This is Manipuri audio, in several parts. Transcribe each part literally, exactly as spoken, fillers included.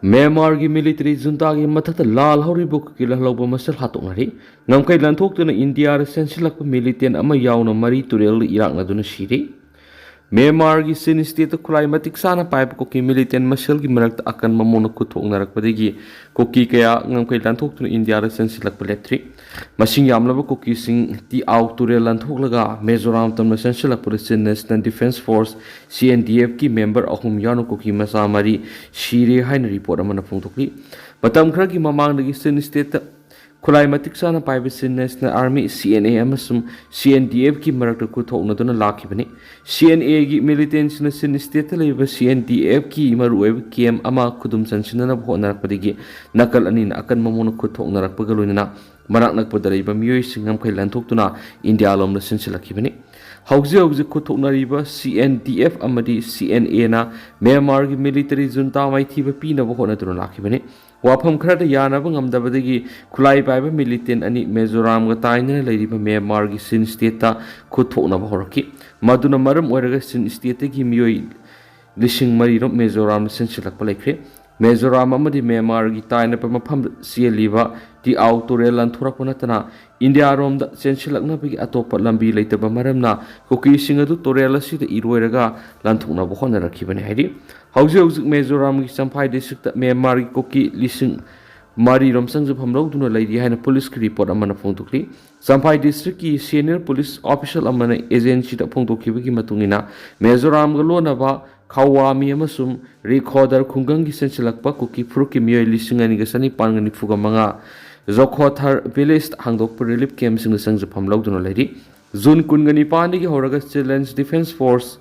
ꯃ꯭ꯌꯥꯟꯃꯥꯔꯒꯤ ꯃꯤꯂꯤꯇꯔꯤ ꯖꯨꯟꯇꯥꯒꯤ ꯃꯊꯛꯇ ꯂꯥꯜꯍꯧꯔꯤꯕ ꯀꯨꯀꯤ ꯂꯥꯜꯍꯧꯕ ꯃꯁꯦꯜ ꯍꯥꯠꯇꯣꯛꯅꯔꯤ꯫ ꯉꯝꯈꯩ ꯂꯥꯟꯊꯣꯛꯇꯨꯅ ꯏꯟꯗꯤꯌꯥꯗ ꯆꯦꯟꯁꯤꯜꯂꯛꯄ ꯃꯤꯂꯤꯇꯦꯟ ꯑꯃ ꯌꯥꯎꯅ ꯃꯔꯤ ꯇꯨꯔꯦꯜꯗ ꯏꯔꯥꯛꯅꯗꯨꯅ ꯁꯤꯔꯤ꯫ ꯃ꯭ꯌꯥꯟꯃꯥꯔꯒꯤ ꯆꯤꯟ ꯁ꯭ꯇꯦꯠꯇ ꯈꯨꯠꯂꯥꯏ ꯃꯇꯤꯛ ꯆꯥꯅ ꯄꯥꯏꯕ ꯀꯨꯀꯤ ꯃꯤꯂꯤꯇꯦꯟ ꯃꯁꯦꯜꯒꯤ ꯃꯔꯛꯇ ꯑꯀꯟꯕ ꯃꯑꯣꯡꯗ ꯈꯨꯠ ꯊꯣꯛꯅꯔꯛꯄꯗꯒꯤ ꯀꯨꯀꯤ ꯀꯌꯥ ꯉꯝꯈꯩ ꯂꯥꯟꯊꯣꯛꯇꯨꯅ ꯏꯟꯗꯤꯌꯥꯗ ꯆꯦꯟꯁꯤꯜꯂꯛꯄ ꯂꯦꯞꯇ꯭ꯔꯤ꯫ ꯃꯁꯤꯡ ꯌꯥꯝꯂꯕ ꯀꯨꯀꯤꯁꯤꯡ ꯇꯤ ꯑꯥꯎ ꯇꯨꯔꯦꯜ ꯂꯥꯟꯊꯣꯛꯂꯒ ꯃꯤꯖꯣꯔꯥꯝ ꯇꯝꯅ ꯆꯦꯟꯁꯤꯜꯂꯛꯄꯗ Chin national defence force, C N D ꯑꯦꯐꯀꯤ ꯃꯦꯝꯕꯔ ꯑꯍꯨꯝ ꯌꯥꯎꯅ ꯀꯨꯀꯤ ꯃꯆꯥ ꯃꯔꯤ ꯁꯤꯔꯦ ꯍꯥꯏꯅ ꯔꯤꯄꯣꯔꯠ ꯑꯃꯅ ꯐꯣꯡꯗꯣꯛꯂꯤ꯫ ꯃꯇꯝ ꯈꯔꯒꯤ ꯃꯃꯥꯡꯗꯒꯤ ꯆꯤꯟ ꯁ꯭ꯇꯦꯠꯇ ꯈꯨꯠꯂꯥꯏ ꯃꯇꯤꯛ ꯆꯥꯅ ꯄꯥꯏꯕ ꯆꯤꯟ ꯅꯦꯁꯅꯦꯜ ꯑꯥꯔꯃꯤ, ꯁꯤ ꯑꯦꯟ ꯑꯦ, ꯑꯃꯁꯨꯡ ꯁꯤ ꯑꯦꯟ ꯗꯤ ꯑꯦꯐꯀꯤ ꯃꯔꯛꯇ ꯈꯨꯠ ꯊꯣꯛꯅꯗꯨꯅ ꯂꯥꯛꯈꯤꯕꯅꯤ꯫ ꯁꯤ ꯑꯦꯟ ꯑꯦꯒꯤ ꯃꯤꯂꯤꯇꯦꯟꯁꯤꯡꯅ ꯆꯤꯟ ꯁ꯭ꯇꯦꯠꯇ ꯂꯩꯕ ꯁꯤ ꯑꯦꯟ ꯗꯤ ꯑꯦꯐꯀꯤ ꯃꯔꯨꯑꯣꯏꯕ ꯀꯦꯝ ꯑꯃ ꯈꯨꯗꯨꯝ ꯆꯟꯁꯤꯟꯅꯅꯕ ꯍꯣꯠꯅꯔꯛꯄꯗꯒꯤ ꯅꯥꯀꯜ ꯑꯅꯤꯅ ꯑꯀꯟꯕ ꯃꯑꯣꯡꯗ ꯈꯨꯠ ꯊꯣꯛꯅꯔꯛꯄꯒ ꯂꯣꯏꯅꯅ ꯃꯅꯥꯛ ꯅꯛꯄꯗ ꯂꯩꯕ ꯃꯤꯑꯣꯏꯁꯤꯡ ꯉꯝꯈꯩ ꯂꯥꯟꯊꯣꯛꯇꯨꯅ ꯏꯟꯗꯤꯌꯥ ꯂꯣꯝꯗ ꯆꯦꯟꯁꯤꯜꯂꯛꯈꯤꯕꯅꯤ꯫ ꯍꯧꯖꯤꯛ ꯍꯧꯖꯤꯛ ꯈꯨꯠ ꯊꯣꯛꯅꯔꯤꯕ ꯁꯤ ꯑꯦꯟ ꯗꯤ ꯑꯦꯐ ꯑꯃꯗꯤ ꯁꯤ ꯑꯦꯟ ꯑꯦꯅ ꯃ꯭ꯌꯥꯟꯃꯥꯔꯒꯤ ꯃꯤꯂꯤꯇꯔꯤ ꯖꯨꯟꯇꯥ ꯃꯥꯏꯊꯤꯕ ꯄꯤꯅꯕ ꯍꯣꯠꯅꯗꯨꯅ ꯂꯥꯛꯈꯤꯕꯅꯤ꯫ ꯋꯥꯐꯝ ꯈꯔꯗ ꯌꯥꯅꯕ ꯉꯝꯗꯕꯗꯒꯤ ꯈꯨꯠꯂꯥꯏ ꯄꯥꯏꯕ ꯃꯤꯂꯤꯇꯦꯟ ꯑꯅꯤ ꯃꯤꯖꯣꯔꯥꯝꯒ ꯇꯥꯏꯅꯅ ꯂꯩꯔꯤꯕ ꯃ꯭ꯌꯥꯟꯃꯥꯔꯒꯤ ꯆꯤꯟ ꯁ꯭ꯇꯦꯠꯇ ꯈꯨꯠ ꯊꯣꯛꯅꯕ ꯍꯧꯔꯛꯈꯤ꯫ ꯃꯗꯨꯅ ꯃꯔꯝ ꯑꯣꯏꯔꯒ ꯆꯤꯟ ꯁ꯭ꯇꯦꯠꯇꯒꯤ ꯃꯤꯑꯣꯏ ꯂꯤꯁꯤꯡ ꯃꯔꯤꯔꯣꯝ ꯃꯤꯖꯣꯔꯥꯝꯗ ꯆꯦꯟꯁꯤꯜꯂꯛꯄ ꯂꯩꯈ꯭ꯔꯦ꯫ ꯃꯤꯖꯣꯔꯥꯝ ꯑꯃꯗꯤ ꯃ꯭ꯌꯥꯟꯃꯥꯔꯒꯤ ꯇꯥꯏꯅꯕ ꯃꯐꯝꯗ ꯆꯦꯜꯂꯤꯕ ꯇꯤ ꯑꯥꯎ ꯇꯨꯔꯦꯜ ꯂꯥꯟꯊꯣꯔꯛꯄ ꯅꯠꯇꯅ ꯏꯟꯗꯤꯌꯥꯔꯣꯝꯗ ꯆꯦꯟꯁꯤꯜꯂꯛꯅꯕꯒꯤ ꯑꯇꯣꯞꯄ ꯂꯝꯕꯤ ꯂꯩꯇꯕ ꯃꯔꯝꯅ ꯀꯨꯀꯤꯁꯤꯡ ꯑꯗꯨ ꯇꯨꯔꯦꯜ ꯑꯁꯤꯗ ꯏꯔꯣꯏꯔꯒ ꯂꯥꯟꯊꯣꯛꯅꯕ ꯍꯣꯠꯅꯔꯛꯈꯤꯕꯅꯤ ꯍꯥꯏꯔꯤ꯫ ꯍꯧꯖꯤꯛ ꯍꯧꯖꯤꯛ ꯃꯤꯖꯣꯔꯥꯝꯒꯤ ꯆꯝꯐꯥꯏ ꯗꯤꯁꯇ꯭ꯔꯤꯛꯇ ꯃ꯭ꯌꯥꯟꯃꯥꯔꯒꯤ ꯀꯨꯀꯤ ꯂꯤꯁꯤꯡ ꯃꯔꯤꯔꯣꯝ ꯆꯪꯖꯐꯝ ꯂꯧꯗꯨꯅ ꯂꯩꯔꯤ ꯍꯥꯏꯅ ꯄꯨꯂꯤꯁꯀꯤ ꯔꯤꯄꯣꯔꯠ ꯑꯃꯅ ꯐꯣꯡꯗꯣꯛꯂꯤ꯫ ꯆꯝꯐꯥꯏ ꯗꯤꯁꯇ꯭ꯔꯤꯛꯀꯤ ꯁꯦꯅꯤꯌꯔ ꯄꯨꯂꯤꯁ ꯑꯣꯐꯤꯁꯤꯌꯦꯜ ꯑꯃꯅ ꯑꯦꯖꯦꯟꯁꯤꯗ ꯐꯣꯡꯗꯣꯛꯈꯤꯕꯒꯤ ꯃꯇꯨꯡ ꯏꯟꯅ, ꯃꯤꯖꯣꯔꯥꯝꯒ ꯂꯣꯟꯅꯕ ꯈꯥꯋꯥꯃꯤ ꯑꯃꯁꯨꯡ ꯔꯤꯈꯣꯗꯔ ꯈꯨꯡꯒꯪꯒꯤ ꯆꯦꯟꯁꯤꯜꯂꯛꯄ ꯀꯨꯀꯤ ꯐꯨꯔꯨꯞꯀꯤ ꯃꯤꯑꯣꯏ ꯂꯤꯁꯤꯡ ꯑꯅꯤꯒ ꯆꯅꯤꯄꯥꯟꯒ ꯅꯤꯐꯨꯒ ꯃꯉꯥ ꯖꯣꯈꯣꯊꯔ ꯚꯤꯂꯦꯖꯇ ꯍꯥꯡꯗꯣꯛꯄ ꯔꯤꯂꯤꯐ ꯀꯦꯝꯞꯁꯤꯡꯗ ꯆꯪꯖꯐꯝ ꯂꯧꯗꯨꯅ ꯂꯩꯔꯤ꯫ ꯖꯨꯟ ꯀꯨꯟꯒ ꯅꯤꯄꯥꯟꯗꯒꯤ ꯍꯧꯔꯒ ꯆꯤꯜꯗ꯭ꯔꯦꯟꯁ ꯗꯤꯐꯦꯟꯁ ꯐꯣꯔꯁ,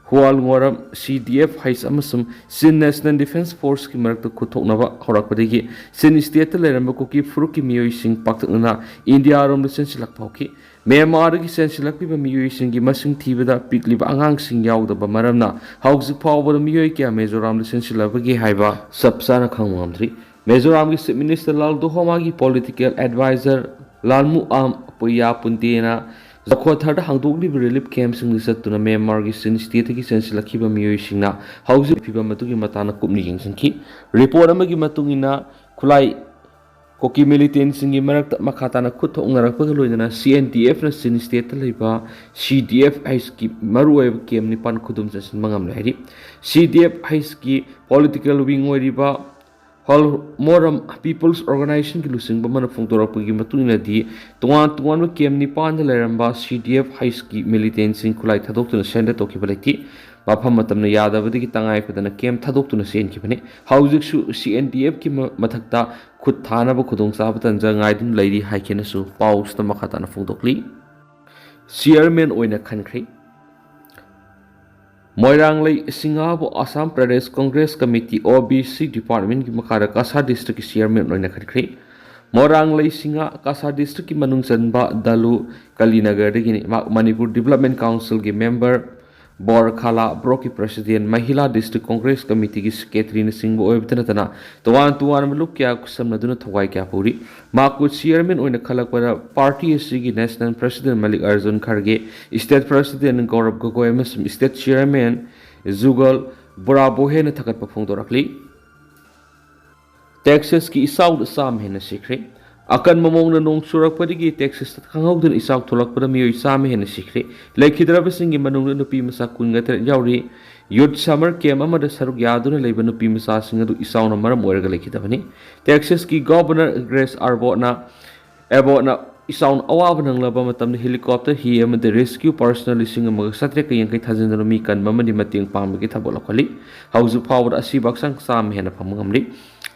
ꯍꯨꯋꯥꯜꯉꯣꯔꯝ, ꯁꯤ ꯗꯤ ꯑꯦꯐ ꯍꯩꯆ ꯑꯃꯁꯨꯡ ꯆꯤꯟ ꯅꯦꯁꯅꯦꯜ ꯗꯤꯐꯦꯟꯁ ꯐꯣꯔꯁꯀꯤ ꯃꯔꯛꯇ ꯈꯨꯠ ꯊꯣꯛꯅꯕ ꯍꯧꯔꯛꯄꯗꯒꯤ ꯆꯤꯟ ꯁ꯭ꯇꯦꯠꯇ ꯂꯩꯔꯝꯕ ꯀꯨꯀꯤ ꯐꯨꯔꯨꯞꯀꯤ ꯃꯤꯑꯣꯏꯁꯤꯡ ꯄꯥꯛꯇꯛꯅꯅ ꯏꯟꯗꯤꯌꯥꯔꯣꯝꯗ ꯆꯦꯟꯁꯤꯜꯂꯛꯄ ꯍꯧꯈꯤ꯫ ꯃ꯭ꯌꯥꯟꯃꯥꯔꯗꯒꯤ ꯆꯦꯟꯁꯤꯜꯂꯛꯂꯤꯕ ꯃꯤꯑꯣꯏꯁꯤꯡꯒꯤ ꯃꯁꯤꯡ ꯊꯤꯕꯗ ꯄꯤꯛꯂꯤꯕ ꯑꯉꯥꯡꯁꯤꯡ ꯌꯥꯎꯗꯕ ꯃꯔꯝꯅ ꯍꯧꯖꯤꯛ ꯐꯥꯎꯕꯗ ꯃꯤꯑꯣꯏ ꯀꯌꯥ ꯃꯤꯖꯣꯔꯥꯝꯗ ꯆꯦꯟꯁꯤꯜꯂꯛꯄꯒꯦ ꯍꯥꯏꯕ ꯆꯞ ꯆꯥꯅ ꯈꯪꯕ ꯉꯝꯗ꯭ꯔꯤ꯫ ꯃꯤꯖꯣꯔꯥꯝꯒꯤ ꯆꯤꯐ ꯃꯤꯅꯤꯁꯇꯔ ꯂꯥꯜ ꯗꯣꯍꯣꯃꯥꯒꯤ ꯄꯣꯂꯤꯇꯤꯀꯦꯜ ꯑꯦꯗꯚꯥꯏꯖꯔ ꯂꯥꯜꯃꯨ ꯑꯥꯝ ꯄꯨꯌꯥ ꯄꯨꯟꯇꯦꯅ ꯖꯈꯣꯊꯔꯗ ꯍꯥꯡꯗꯣꯛꯂꯤꯕ ꯔꯤꯂꯤꯐ ꯀꯦꯝꯞꯁꯤꯡꯗ ꯆꯠꯇꯨꯅ ꯃ꯭ꯌꯥꯟꯃꯥꯔꯒꯤ ꯆꯤꯟ ꯁ꯭ꯇꯦꯠꯇꯒꯤ ꯆꯦꯟꯁꯤꯜꯂꯛꯈꯤꯕ ꯃꯤꯑꯣꯏꯁꯤꯡꯅ ꯍꯧꯖꯤꯛ ꯐꯤꯕꯝ ꯑꯗꯨꯒꯤ ꯃꯇꯥꯡꯗ ꯀꯨꯞꯅ ꯌꯦꯡꯁꯤꯟꯈꯤ꯫ ꯔꯤꯄꯣꯔꯠ ꯑꯃꯒꯤ ꯃꯇꯨꯡ ꯏꯟꯅ, ꯈꯨꯠꯂꯥꯏ ꯀꯨꯀꯤ ꯃꯤꯂꯤꯇꯦꯟꯁꯤꯡꯒꯤ ꯃꯔꯛꯇ ꯃꯈꯥ ꯇꯥꯅ ꯈꯨꯠ ꯊꯣꯛꯅꯔꯛꯄꯒ ꯂꯣꯏꯅꯅ ꯁꯤ ꯑꯦꯟ ꯗꯤ ꯑꯦꯐꯅ ꯆꯤꯟ ꯁ꯭ꯇꯦꯠꯇ ꯂꯩꯕ ꯁꯤ ꯗꯤ ꯑꯦꯐ ꯑꯩꯆꯀꯤ ꯃꯔꯨꯑꯣꯏꯕ ꯀꯦꯝꯞ ꯅꯤꯄꯥꯟ ꯈꯨꯗꯨꯝ ꯆꯟꯁꯤꯟꯕ ꯉꯝꯂꯦ ꯍꯥꯏꯔꯤ꯫ ꯁꯤ ꯗꯤ ꯑꯦꯐ ꯑꯩꯆꯀꯤ ꯄꯣꯂꯤꯇꯤꯀꯦꯜ ꯋꯤꯡ ꯑꯣꯏꯔꯤꯕ ꯍꯣꯜ ꯃꯣꯔꯝ ꯄꯤꯄꯜꯁ ꯑꯣꯔꯒꯅꯥꯏꯖꯦꯁꯟꯒꯤ ꯂꯨꯆꯤꯡꯕ ꯑꯃꯅ ꯐꯣꯡꯗꯣꯔꯛꯄꯒꯤ ꯃꯇꯨꯡ ꯏꯟꯅꯗꯤ, ꯇꯣꯉꯥꯟ ꯇꯣꯉꯥꯟꯕ ꯀꯦꯝꯞ ꯅꯤꯄꯥꯟꯗ ꯂꯩꯔꯝꯕ ꯁꯤ ꯗꯤ ꯑꯦꯐ ꯑꯩꯆꯀꯤ ꯃꯤꯂꯤꯇꯦꯟꯁꯤꯡ ꯈꯨꯠꯂꯥꯏ ꯊꯥꯗꯣꯛꯇꯨꯅ ꯁꯔꯦꯟꯗꯔ ꯇꯧꯈꯤꯕ ꯂꯩꯇꯦ꯫ ꯃꯐꯝ ꯃꯇꯝꯅ ꯌꯥꯗꯕꯗꯒꯤ ꯇꯉꯥꯏ ꯐꯗꯅ ꯀꯦꯝꯞ ꯊꯥꯗꯣꯛꯇꯨꯅ ꯆꯦꯟꯈꯤꯕꯅꯤ꯫ ꯍꯧꯖꯤꯛꯁꯨ ꯁꯤ ꯑꯦꯟ ꯗꯤ ꯑꯦꯐꯀꯤ ꯃ-, ꯃꯊꯛꯇ ꯈꯨꯠ ꯊꯥꯅꯕ ꯈꯨꯗꯣꯡꯆꯥꯕ ꯇꯟꯖꯥ ꯉꯥꯏꯗꯨꯅ ꯂꯩꯔꯤ ꯍꯥꯏꯈꯤꯅꯁꯨ ꯄꯥꯎꯁꯤꯗ ꯃꯈꯥ ꯇꯥꯅ ꯐꯣꯡꯗꯣꯛꯂꯤ꯫ ꯆꯤꯌꯔꯃꯦꯟ ꯑꯣꯏꯅ ꯈꯟꯈ꯭ꯔꯦ꯫ ꯃꯣꯏꯔꯥꯡꯂꯩ ꯁꯤꯡꯍꯥꯕꯨ ꯑꯁꯥꯝ ꯄ꯭ꯔꯗꯦꯁ ꯀꯣꯡꯒ꯭ꯔꯦꯁ ꯀꯃꯤꯇꯤ ꯑꯣ ꯕꯤ ꯁꯤ ꯗꯤꯄꯥꯔꯠꯃꯦꯟꯒꯤ ꯃꯈꯥꯗ ꯀꯁꯥꯔ ꯗꯤꯁꯇ꯭ꯔꯤꯛꯀꯤ ꯆꯤꯌꯔꯃꯦꯟ ꯑꯣꯏꯅ ꯈꯟꯈ꯭ꯔꯦ꯫ ꯃꯣꯏꯔꯥꯡꯂꯩ ꯁꯤꯡꯍꯥ ꯀꯁꯥꯔ ꯗꯤꯁꯇ꯭ꯔꯤꯛꯀꯤ ꯃꯅꯨꯡ ꯆꯟꯕ ꯗꯂꯨ ꯀꯂꯤꯅꯒꯔꯗꯒꯤꯅꯤ꯫ ꯃꯍꯥꯛ ꯃꯅꯤꯄꯨꯔ ꯗꯤꯕꯂꯞꯃꯦꯟ ꯀꯥꯎꯟꯁꯤꯜꯒꯤ ꯃꯦꯝꯕꯔ, ꯕꯣꯔ ꯈꯥꯂꯥ ꯕ꯭ꯂꯣꯛꯀꯤ ꯄ꯭ꯔꯁꯤꯗꯦꯟ, ꯃꯍꯤꯂꯥ ꯗꯤꯁꯇ꯭ꯔꯤꯛ ꯀꯣꯡꯒ꯭ꯔꯦꯁ ꯀꯃꯤꯇꯤꯒꯤ ꯁꯦꯀ꯭ꯔꯦꯇꯔꯤꯅꯆꯤꯡꯕ ꯑꯣꯏꯕꯇ ꯅꯠꯇꯅ ꯇꯣꯉꯥꯟ ꯇꯣꯉꯥꯟꯕ ꯂꯨꯞ ꯀꯌꯥ ꯈꯨꯠꯁꯝꯅꯗꯨꯅ ꯊꯋꯥꯏ ꯀꯌꯥ ꯄꯨꯔꯤ꯫ ꯃꯍꯥꯛꯄꯨ ꯆꯤꯌꯔꯃꯦꯟ ꯑꯣꯏꯅ ꯈꯜꯂꯛꯄꯗ ꯄꯥꯔꯇꯤ ꯑꯁꯤꯒꯤ ꯅꯦꯁꯅꯦꯜ ꯄ꯭ꯔꯁꯤꯗꯦꯟ ꯃꯜꯂꯤꯛ ꯑꯔꯖꯨꯟ ꯈꯔꯒꯦ, ꯁ꯭ꯇꯦꯠ ꯄ꯭ꯔꯁꯤꯗꯦꯟ ꯒꯧꯔꯕ ꯒꯣꯒꯣꯏ ꯑꯃꯁꯨꯡ ꯁ꯭ꯇꯦꯠ ꯆꯤꯌꯔꯃꯦꯟ ꯖꯨꯒꯜ ꯕꯣꯔꯥꯕꯣꯍꯦꯅ ꯊꯥꯒꯠꯄ ꯐꯣꯡꯗꯣꯔꯛꯂꯤ꯫ ꯇꯦꯛꯁꯥꯁꯀꯤ ꯏꯆꯥꯎꯗ ꯆꯥꯝꯃ ꯍꯦꯟꯅ ꯁꯤꯈ꯭ꯔꯦ꯫ ꯑꯀꯟꯕ ꯃꯑꯣꯡꯗ ꯅꯣꯡ ꯆꯨꯔꯛꯄꯗꯒꯤ ꯇꯦꯛꯁꯥꯁꯇ ꯈꯪꯍꯧꯗꯅ ꯏꯆꯥꯎ ꯊꯣꯛꯂꯛꯄꯗ ꯃꯤꯑꯣꯏ ꯆꯥꯝꯃ ꯍꯦꯟꯅ ꯁꯤꯈ꯭ꯔꯦ꯫ ꯂꯩꯈꯤꯗ꯭ꯔꯕꯁꯤꯡꯒꯤ ꯃꯅꯨꯡꯗ ꯅꯨꯄꯤ ꯃꯆꯥ ꯀꯨꯟꯒ ꯇꯔꯦꯠ ꯌꯥꯎꯔꯤ꯫ ꯌꯨꯠ ꯁꯝꯃꯔ ꯀꯦꯝꯞ ꯑꯃꯗ ꯁꯔꯨꯛ ꯌꯥꯗꯨꯅ ꯂꯩꯕ ꯅꯨꯄꯤ ꯃꯆꯥꯁꯤꯡ ꯑꯗꯨ ꯏꯆꯥꯎꯅ ꯃꯔꯝ ꯑꯣꯏꯔꯒ ꯂꯩꯈꯤꯗꯕꯅꯤ꯫ ꯇꯦꯛꯁꯥꯁꯀꯤ ꯒꯣꯚꯔꯅꯔ ꯒ꯭ꯔꯦꯁ ꯑꯥꯔꯕꯣꯠꯅ, ꯑꯦꯕꯣꯠꯅ ꯏꯆꯥꯎꯅ ꯑꯋꯥꯕ ꯅꯪꯂꯕ ꯃꯇꯝꯗ ꯍꯦꯂꯤꯀꯣꯞꯇꯔ, ꯍꯤ ꯑꯃꯗꯤ ꯔꯦꯁꯀ꯭ꯌꯨ ꯄꯔꯁꯅꯦꯜ ꯂꯤꯁꯤꯡ ꯑꯃꯒ ꯆꯥꯇ꯭ꯔꯦꯠꯀ ꯌꯥꯡꯈꯩ ꯊꯥꯖꯤꯟꯗꯨꯅ ꯃꯤ ꯀꯟꯕ ꯑꯃꯗꯤ ꯃꯇꯦꯡ ꯄꯥꯡꯕꯒꯤ ꯊꯕꯛ ꯂꯧꯈꯠꯂꯤ꯫ ꯍꯧꯖꯤꯛ ꯐꯥꯎꯕꯗ ꯑꯁꯤꯕ ꯍꯛꯆꯥꯡ ꯆꯥꯝꯃ ꯍꯦꯟꯅ ꯐꯪꯕ ꯉꯝꯂꯤ꯫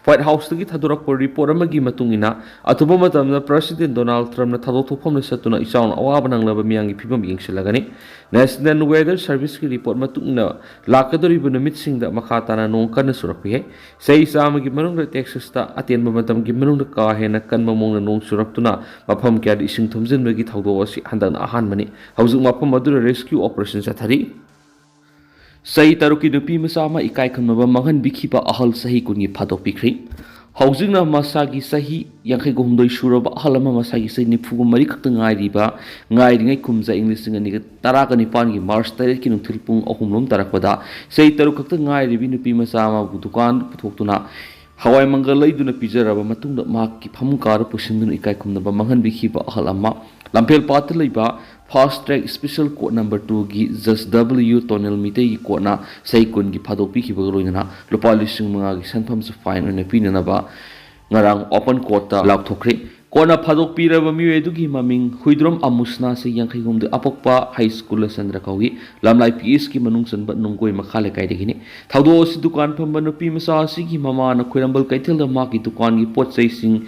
ꯋꯥꯏꯠ ꯍꯥꯎꯁꯇꯒꯤ ꯊꯥꯗꯣꯔꯛꯄ ꯔꯤꯄꯣꯔꯠ ꯑꯃꯒꯤ ꯃꯇꯨꯡ ꯏꯟꯅ, ꯑꯊꯨꯕ ꯃꯇꯝꯗ ꯄ꯭ꯔꯁꯤꯗꯦꯟ ꯗꯣꯅꯥꯜꯗ ꯇ꯭ꯔꯝꯞꯅ ꯊꯧꯗꯣꯛ ꯊꯣꯛꯐꯝꯗ ꯆꯠꯇꯨꯅ ꯏꯆꯥꯎꯅ ꯑꯋꯥꯕ ꯅꯪꯂꯕ ꯃꯤꯌꯥꯝꯒꯤ ꯐꯤꯕꯝ ꯌꯦꯡꯁꯤꯜꯂꯒꯅꯤ꯫ ꯅꯦꯁꯅꯦꯜ ꯋꯦꯗꯔ ꯁꯔꯚꯤꯁꯀꯤ ꯔꯤꯄꯣꯔꯠ ꯃꯇꯨꯡ ꯏꯟꯅ, ꯂꯥꯛꯀꯗꯧꯔꯤꯕ ꯅꯨꯃꯤꯠꯁꯤꯡꯗ ꯃꯈꯥ ꯇꯥꯅ ꯅꯣꯡ ꯀꯟꯅ ꯆꯨꯔꯛꯄ ꯌꯥꯏ꯫ ꯆꯍꯤ ꯆꯥꯝꯃꯒꯤ ꯃꯅꯨꯡꯗ ꯇꯦꯛꯁꯥꯁꯇ ꯑꯇꯦꯟꯕ ꯃꯇꯝꯒꯤ ꯃꯅꯨꯡꯗ ꯀꯥ ꯍꯦꯟꯅ ꯀꯟꯕ ꯃꯑꯣꯡꯗ ꯅꯣꯡ ꯆꯨꯔꯛꯇꯨꯅ ꯃꯐꯝ ꯀꯌꯥꯗ ꯏꯁꯤꯡ ꯊꯨꯝꯖꯤꯟꯕꯒꯤ ꯊꯧꯗꯣꯛ ꯑꯁꯤ ꯍꯟꯗꯛꯅ ꯑꯍꯥꯟꯕꯅꯤ꯫ ꯍꯧꯖꯤꯛ ꯃꯐꯝ ꯑꯗꯨꯗ ꯔꯦꯁꯀ꯭ꯌꯨ ꯑꯣꯄꯔꯦꯁꯟ ꯆꯠꯊꯔꯤ꯫ ꯆꯍꯤ ꯇꯔꯨꯛꯀꯤ ꯅꯨꯄꯤ ꯃꯆꯥ ꯑꯃ ꯏꯀꯥꯏ ꯈꯨꯝꯅꯕ ꯃꯥꯡꯍꯟꯕꯤꯈꯤꯕ ꯑꯍꯜ ꯆꯍꯤ ꯀꯨꯟꯒꯤ ꯐꯥꯗꯣꯛꯄꯤꯈ꯭ꯔꯦ꯫ ꯍꯧꯖꯤꯛꯅ ꯃꯁꯥꯒꯤ ꯆꯍꯤ ꯌꯥꯡꯈꯩꯒ ꯍꯨꯝꯗꯣꯏ ꯁꯨꯔꯕ ꯑꯍꯜ ꯑꯃ, ꯃꯁꯥꯒꯤ ꯆꯍꯤ ꯅꯤꯐꯨꯒ ꯃꯔꯤ ꯈꯛꯇ ꯉꯥꯏꯔꯤꯕ, ꯉꯥꯏꯔꯤꯉꯩ ꯀꯨꯝꯖꯥ ꯏꯪ ꯂꯤꯁꯤꯡ ꯑꯅꯤꯒ ꯇꯔꯥꯒ ꯅꯤꯄꯥꯟꯒꯤ ꯃꯥꯔꯆ ꯇꯔꯦꯠꯀꯤ ꯅꯨꯡꯊꯤꯜ ꯄꯨꯡ ꯑꯍꯨꯝ ꯂꯣꯝ ꯇꯥꯔꯛꯄꯗ, ꯆꯍꯤ ꯇꯔꯨꯛ ꯈꯛꯇ ꯉꯥꯏꯔꯤꯕꯤ ꯅꯨꯄꯤ ꯃꯆꯥ ꯑꯃꯕꯨ ꯗꯨꯀꯥꯟ ꯄꯨꯊꯣꯛꯇꯨꯅ ꯍꯋꯥꯏ ꯃꯪꯒꯜ ꯂꯩꯗꯨꯅ ꯄꯤꯖꯔꯕ ꯃꯇꯨꯡꯗ ꯃꯍꯥꯛꯀꯤ ꯐꯃꯨꯡ ꯀꯥꯗ ꯄꯨꯁꯤꯟꯗꯨꯅ ꯏꯀꯥꯏ ꯈꯨꯝꯅꯕ ꯃꯥꯡꯍꯟꯕꯤꯈꯤꯕ ꯑꯍꯜ ꯑꯃ, ꯂꯝꯐꯦꯜ ꯄꯥꯠꯇ ꯂꯩꯕ ꯐꯥꯁ ꯇ꯭ꯔꯦꯛ ꯁ꯭ꯄꯦꯁꯦꯜ ꯀꯣꯔꯠ ꯅꯝꯕꯔ ꯇꯨꯒꯤ ꯖꯁ ꯗꯕ꯭ꯂꯤꯌꯨ ꯇꯣꯅꯦꯜ ꯃꯤꯇꯩꯒꯤ ꯀꯣꯔꯠꯅ ꯆꯍꯤ ꯀꯨꯟꯒꯤ ꯐꯥꯗꯣꯛ ꯄꯤꯈꯤꯕꯒ ꯂꯣꯏꯅꯅ ꯂꯨꯄꯥ ꯂꯤꯁꯤꯡ ꯃꯉꯥꯒꯤ ꯁꯦꯟꯐꯝꯁꯨ ꯐꯥꯏꯟ ꯑꯣꯏꯅ ꯄꯤꯅꯅꯕ ꯉꯔꯥꯡ ꯑꯣꯄꯟ ꯀꯣꯔꯠꯇ ꯂꯥꯎꯊꯣꯛꯈ꯭ꯔꯦ꯫ ꯀꯣꯔꯠꯅ ꯐꯥꯗꯣꯛꯄꯤꯔꯕ ꯃꯤꯑꯣꯏ ꯑꯗꯨꯒꯤ ꯃꯃꯤꯡ ꯍꯨꯏꯗ꯭ꯔꯣꯝ ꯑꯃꯨꯁꯅꯥ, ꯆꯍꯤ ꯌꯥꯡꯈꯩ ꯍꯨꯝꯗꯣꯏ, ꯑꯄꯣꯛꯄ ꯍꯩꯁ ꯀꯨꯂꯆꯟꯗ꯭ꯔ ꯀꯧꯏ꯫ ꯂꯝꯂꯥꯏ ꯄꯤ ꯑꯦꯁꯀꯤ ꯃꯅꯨꯡ ꯆꯟꯕ ꯅꯨꯡꯒꯣꯏ ꯃꯈꯥ ꯂꯩꯀꯥꯏꯗꯒꯤꯅꯤ꯫ ꯊꯧꯗꯣꯛ ꯑꯁꯤ ꯗꯨꯀꯥꯟ ꯐꯝꯕ ꯅꯨꯄꯤ ꯃꯆꯥ ꯑꯁꯤꯒꯤ ꯃꯃꯥꯅ ꯈꯣꯏꯔꯝꯕꯜ ꯀꯩꯊꯦꯜꯗ ꯃꯍꯥꯛꯀꯤ ꯗꯨꯀꯥꯟꯒꯤ ꯄꯣꯠ ꯆꯩꯁꯤꯡ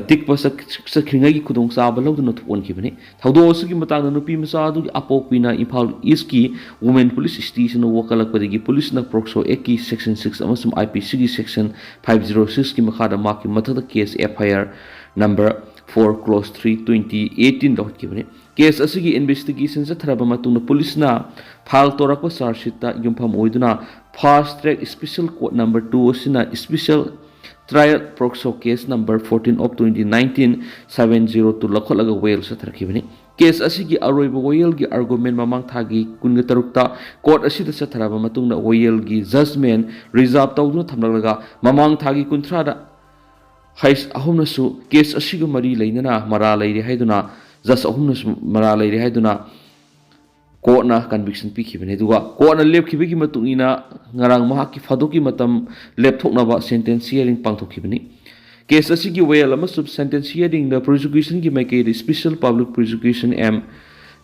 ꯇꯤꯛꯄ ꯆꯠ-, ꯆꯠꯈ꯭ꯔꯤꯉꯩꯒꯤ ꯈꯨꯗꯣꯡꯆꯥꯕ ꯂꯧꯗꯨꯅ ꯊꯣꯛꯍꯟꯈꯤꯕꯅꯤ꯫ ꯊꯧꯗꯣꯛ ꯑꯁꯤꯒꯤ ꯃꯇꯥꯡꯗ ꯅꯨꯄꯤ ꯃꯆꯥ ꯑꯗꯨꯒꯤ ꯑꯄꯣꯛꯄꯤꯅ ꯏꯝꯐꯥꯜ ꯏꯁꯀꯤ ꯋꯨꯃꯦꯟ ꯄꯨꯂꯤꯁ ꯁ꯭ꯇꯦꯁꯟꯗ ꯋꯥꯀꯠꯂꯛꯄꯗꯒꯤ ꯄꯨꯂꯤꯁꯅ ꯄꯣꯛꯁꯣ ꯑꯦꯛꯀꯤ ꯁꯦꯛꯁꯟ ꯁꯤꯛꯁ ꯑꯃꯁꯨꯡ ꯑꯥꯏ ꯄꯤ ꯁꯤꯒꯤ ꯁꯦꯛꯁꯟ ꯐꯥꯏꯚ ꯖꯤꯔꯣ ꯁꯤꯛꯁꯀꯤ ꯃꯈꯥꯗ ꯃꯍꯥꯛꯀꯤ ꯃꯊꯛꯇ case F I R number four clause three twenty eighteen ꯂꯧꯈꯠꯈꯤꯕꯅꯤ꯫ ꯀꯦꯁ ꯑꯁꯤꯒꯤ ꯏꯟꯚꯦꯁꯇꯤꯒꯦꯁꯟ ꯆꯠꯊꯔꯕ ꯃꯇꯨꯡꯗ ꯄꯨꯂꯤꯁꯅ ꯐꯥꯏꯜ ꯇꯧꯔꯛꯄ ꯆꯥꯔꯖ ꯁꯤꯠꯇ ꯌꯨꯝꯐꯝ ꯑꯣꯏꯗꯨꯅ fast track special court number two ꯑꯁꯤꯅ special trial POCSO case number fourteen of twenty nineteen seven zero two ꯂꯧꯈꯠꯂꯒ ꯋꯥꯌꯦꯜ ꯆꯠꯊꯔꯛꯈꯤꯕꯅꯤ꯫ ꯀꯦꯁ ꯑꯁꯤꯒꯤ ꯑꯔꯣꯏꯕ ꯋꯥꯌꯦꯜꯒꯤ ꯑꯥꯔꯒꯨꯃꯦꯟ ꯃꯃꯥꯡ ꯊꯥꯒꯤ ꯀꯨꯟꯒ ꯇꯔꯨꯛꯇ ꯀꯣꯔꯠ ꯑꯁꯤꯗ ꯆꯠꯊꯔꯕ ꯃꯇꯨꯡꯗ ꯋꯥꯌꯦꯜꯒꯤ ꯖꯖꯃꯦꯟ ꯔꯤꯖꯥꯔꯚ ꯇꯧꯗꯨꯅ ꯊꯝꯂꯛꯂꯒ ꯃꯃꯥꯡ ꯊꯥꯒꯤ ꯀꯨꯟꯊ꯭ꯔꯥꯗ ꯍꯩꯁ ꯑꯍꯨꯝꯅꯁꯨ ꯀꯦꯁ ꯑꯁꯤꯒ ꯃꯔꯤ ꯂꯩꯅꯅ ꯃꯔꯥ ꯂꯩꯔꯦ ꯍꯥꯏꯗꯨꯅ, ꯖꯖ ꯑꯍꯨꯝꯅꯁꯨ ꯃꯔꯥ ꯂꯩꯔꯦ ꯍꯥꯏꯗꯨꯅ ꯀꯣꯔꯠꯅ ꯀꯟꯚꯤꯛꯁꯟ ꯄꯤꯈꯤꯕꯅꯤ꯫ ꯑꯗꯨꯒ ꯀꯣꯔꯠꯅ ꯂꯦꯞꯈꯤꯕꯒꯤ ꯃꯇꯨꯡ ꯏꯟꯅ ꯉꯔꯥꯡ ꯃꯍꯥꯛꯀꯤ ꯐꯥꯗꯣꯛꯀꯤ ꯃꯇꯝ ꯂꯦꯞꯊꯣꯛꯅꯕ ꯁꯦꯟꯇꯦꯟꯁ ꯍꯤꯌꯔꯤꯡ ꯄꯥꯡꯊꯣꯛꯈꯤꯕꯅꯤ꯫ ꯀꯦꯁ ꯑꯁꯤꯒꯤ ꯋꯥꯌꯦꯜ ꯑꯃꯁꯨꯡ ꯁꯦꯟꯇꯦꯟꯁ ꯍꯤꯌꯔꯤꯡꯗ ꯄ꯭ꯔꯣꯁꯤꯀ꯭ꯌꯨꯁꯟꯒꯤ ꯃꯥꯏꯀꯩꯗ ꯁ꯭ꯄꯦꯁꯦꯜ ꯄꯕ꯭ꯂꯤꯛ ꯄ꯭ꯔꯣꯁꯤꯀ꯭ꯌꯨꯁꯟ ꯑꯦꯝ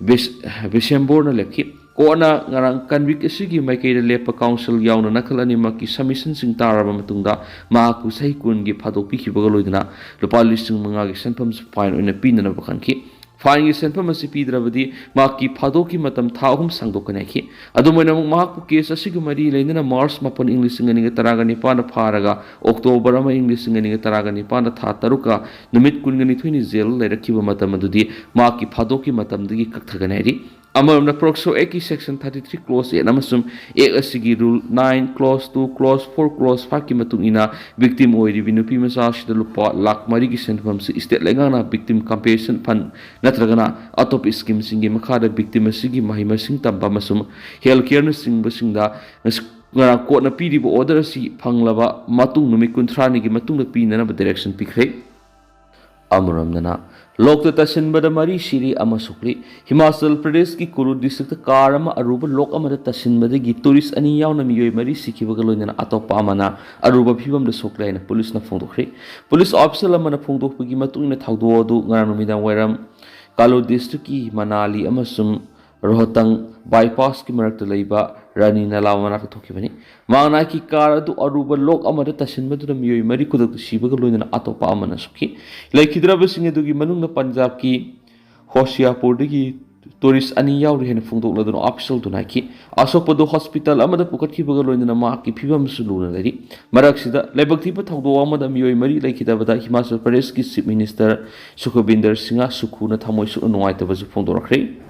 ꯕꯤꯁ-, ꯕꯤꯁꯦꯝꯕꯣꯔꯅ ꯂꯦꯞꯈꯤ꯫ ꯀꯣꯔꯠꯅ ꯉꯔꯥꯡ ꯀꯟꯚꯤꯛ ꯑꯁꯤꯒꯤ ꯃꯥꯏꯀꯩꯗ ꯂꯦꯞꯄ ꯀꯥꯎꯟꯁꯤꯜ ꯌꯥꯎꯅ ꯅꯥꯀꯜ ꯑꯅꯤꯃꯛꯀꯤ ꯁꯕꯃꯤꯁꯟꯁꯤꯡ ꯇꯥꯔꯕ ꯃꯇꯨꯡꯗ ꯃꯍꯥꯛꯄꯨ ꯆꯍꯤ ꯀꯨꯟꯒꯤ ꯐꯥꯗꯣꯛ ꯄꯤꯈꯤꯕꯒ ꯂꯣꯏꯅꯅ ꯂꯨꯄꯥ ꯂꯤꯁꯤꯡ ꯃꯉꯥꯒꯤ ꯁꯦꯟꯐꯝꯁꯨ ꯐꯥꯏꯟ ꯑꯣꯏꯅ ꯄꯤꯅꯅꯕ ꯈꯟꯈꯤ꯫ ꯐꯥꯏꯟꯒꯤ ꯁꯦꯟꯐꯝ ꯑꯁꯤ ꯄꯤꯗ꯭ꯔꯕꯗꯤ ꯃꯍꯥꯛꯀꯤ ꯐꯥꯗꯣꯛꯀꯤ ꯃꯇꯝ ꯊꯥ ꯑꯍꯨꯝ ꯁꯥꯡꯗꯣꯛꯀꯅꯤ ꯍꯥꯏꯈꯤ꯫ ꯑꯗꯨꯝ ꯑꯣꯏꯅꯃꯛ, ꯃꯍꯥꯛꯄꯨ ꯀꯦꯁ ꯑꯁꯤꯒ ꯃꯔꯤ ꯂꯩꯅꯅ ꯃꯥꯔꯆ ꯃꯥꯄꯟ ꯏꯪ ꯂꯤꯁꯤꯡ ꯑꯅꯤꯒ ꯇꯔꯥꯒ ꯅꯤꯄꯥꯟꯗ ꯐꯥꯔꯒ ꯑꯣꯛꯇꯣꯕꯔ ꯑꯃ ꯏꯪ ꯂꯤꯁꯤꯡ ꯑꯅꯤꯒ ꯇꯔꯥꯒ ꯅꯤꯄꯥꯟꯗ ꯊꯥ ꯇꯔꯨꯛꯀ ꯅꯨꯃꯤꯠ ꯀꯨꯟꯒ ꯅꯤꯊꯣꯏꯅꯤ ꯖꯦꯜ ꯂꯩꯔꯛꯈꯤꯕ ꯃꯇꯝ ꯑꯗꯨꯗꯤ ꯃꯍꯥꯛꯀꯤ ꯐꯥꯗꯣꯛꯀꯤ ꯃꯇꯝꯗꯒꯤ ꯀꯛꯊꯒꯅꯤ ꯍꯥꯏꯔꯤ꯫ ꯑꯃꯔꯣꯝꯗ, ꯄꯣꯛꯁꯣ ꯑꯦꯛꯀꯤ section thirty three clause eight ꯑꯃꯁꯨꯡ ꯑꯦꯛ ꯑꯁꯤꯒꯤ rule nine clause two clause four clause ꯐꯥꯏꯚꯀꯤ ꯃꯇꯨꯡ ꯏꯟꯅ ꯚꯤꯛꯇꯤꯝ ꯑꯣꯏꯔꯤꯕꯤ ꯅꯨꯄꯤ ꯃꯆꯥ ꯑꯁꯤꯗ ꯂꯨꯄꯥ ꯂꯥꯈ ꯃꯔꯤꯒꯤ ꯁꯦꯟꯐꯝꯁꯤ ꯁ꯭ꯇꯦꯠ ꯂꯩꯉꯥꯛꯅ ꯚꯤꯛꯇꯤꯝ ꯀꯝꯄꯦꯟꯁꯦꯁꯟ ꯐꯟ ꯅꯠꯇ꯭ꯔꯒꯅ ꯑꯇꯣꯞꯄ ꯁ꯭ꯀꯤꯝꯁꯤꯡꯒꯤ ꯃꯈꯥꯗ ꯚꯤꯛꯇꯤꯝ ꯑꯁꯤꯒꯤ ꯃꯍꯩ ꯃꯁꯤꯡ ꯇꯝꯕ ꯑꯃꯁꯨꯡ ꯍꯦꯜꯊ ꯀꯦꯌꯔꯅꯆꯤꯡꯕꯁꯤꯡꯗ ꯉꯔꯥꯡ ꯀꯣꯔꯠꯅ ꯄꯤꯔꯤꯕ ꯑꯣꯔꯗꯔ ꯑꯁꯤ ꯐꯪꯂꯕ ꯃꯇꯨꯡ ꯅꯨꯃꯤꯠ ꯀꯨꯟꯊ꯭ꯔꯥꯅꯤꯒꯤ ꯃꯇꯨꯡꯗ ꯄꯤꯅꯅꯕ ꯗꯥꯏꯔꯦꯛꯁꯟ ꯄꯤꯈ꯭ꯔꯦ꯫ ꯑꯃꯔꯣꯝꯗꯅ, ꯂꯣꯛꯇ ꯇꯥꯁꯤꯟꯕꯗ ꯃꯔꯤ ꯁꯤꯔꯤ, ꯑꯃ ꯁꯣꯛꯂꯤ꯫ ꯍꯤꯃꯥꯆꯜ ꯄ꯭ꯔꯗꯦꯁꯀꯤ ꯀꯨꯂꯨ ꯗꯤꯁꯇ꯭ꯔꯤꯛꯇ ꯀꯥꯔ ꯑꯃ ꯑꯔꯨꯕ ꯂꯣꯛ ꯑꯃꯗ ꯇꯥꯁꯤꯟꯕꯗꯒꯤ ꯇꯨꯔꯤꯁ ꯑꯅꯤ ꯌꯥꯎꯅ ꯃꯤꯑꯣꯏ ꯃꯔꯤ ꯁꯤꯈꯤꯕꯒ ꯂꯣꯏꯅꯅ ꯑꯇꯣꯞꯄ ꯑꯃꯅ ꯑꯔꯨꯕ ꯐꯤꯕꯝꯗ ꯁꯣꯛꯂꯦ ꯍꯥꯏꯅ ꯄꯨꯂꯤꯁꯅ ꯐꯣꯡꯗꯣꯛꯈ꯭ꯔꯦ꯫ ꯄꯨꯂꯤꯁ ꯑꯣꯐꯤꯁꯦꯜ ꯑꯃꯅ ꯐꯣꯡꯗꯣꯛꯄꯒꯤ ꯃꯇꯨꯡ ꯏꯟꯅ, ꯊꯧꯗꯣꯛ ꯑꯗꯨ ꯉꯔꯥꯡ ꯅꯨꯃꯤꯗꯥꯡ ꯋꯥꯏꯔꯝ ꯀꯥꯂꯨ ꯗꯤꯁꯇ꯭ꯔꯤꯛꯀꯤ ꯃꯅꯥꯂꯤ ꯑꯃꯁꯨꯡ ꯔꯣꯍꯇꯪ ꯕꯥꯏꯄꯥꯁꯀꯤ ꯃꯔꯛꯇ ꯂꯩꯕ ꯔꯥꯅꯤ ꯅꯂꯥ ꯃꯅꯥꯛꯇ ꯊꯣꯛꯈꯤꯕꯅꯤ꯫ ꯃꯍꯥꯛꯅ ꯍꯥꯏꯈꯤ, ꯀꯥꯔ ꯑꯗꯨ ꯑꯔꯨꯕ ꯂꯣꯛ ꯑꯃꯗ ꯇꯥꯁꯤꯟꯕꯗꯨꯅ ꯃꯤꯑꯣꯏ ꯃꯔꯤ ꯈꯨꯗꯛꯇ ꯁꯤꯕꯒ ꯂꯣꯏꯅꯅ ꯑꯇꯣꯞꯄ ꯑꯃꯅ ꯁꯣꯛꯈꯤ꯫ ꯂꯩꯈꯤꯗ꯭ꯔꯕꯁꯤꯡ ꯑꯗꯨꯒꯤ ꯃꯅꯨꯡꯗ ꯄꯟꯖꯥꯕꯀꯤ ꯍꯣꯁꯤꯌꯥꯄꯨꯔꯗꯒꯤ ꯇꯨꯔꯤꯁ ꯑꯅꯤ ꯌꯥꯎꯔꯤ ꯍꯥꯏꯅ ꯐꯣꯡꯗꯣꯛꯂꯗꯨꯅ ꯑꯣꯐꯤꯁꯦꯜꯗꯨꯅ ꯍꯥꯏꯈꯤ꯫ ꯑꯁꯣꯛꯄꯗꯨ ꯍꯣꯁꯄꯤꯇꯥꯜ ꯑꯃꯗ ꯄꯨꯈꯠꯈꯤꯕꯒ ꯂꯣꯏꯅꯅ ꯃꯍꯥꯛꯀꯤ ꯐꯤꯕꯝꯁꯨ ꯂꯨꯅ ꯂꯩꯔꯤ꯫ ꯃꯔꯛꯁꯤꯗ, ꯂꯥꯏꯕꯛ ꯊꯤꯕ ꯊꯧꯗꯣꯛ ꯑꯃꯗ ꯃꯤꯑꯣꯏ ꯃꯔꯤ ꯂꯩꯈꯤꯗꯕꯗ ꯍꯤꯃꯥꯆꯜ ꯄ꯭ꯔꯗꯦꯁꯀꯤ ꯆꯤꯐ ꯃꯤꯅꯤꯁꯇꯔ ꯁꯨꯈꯕꯤꯟꯗꯔ ꯁꯤꯡꯍ ꯁꯨꯈꯨꯅ ꯊꯃꯣꯏ ꯁꯣꯛꯅ ꯅꯨꯡꯉꯥꯏꯇꯕꯁꯨ ꯐꯣꯡꯗꯣꯔꯛꯈ꯭ꯔꯦ꯫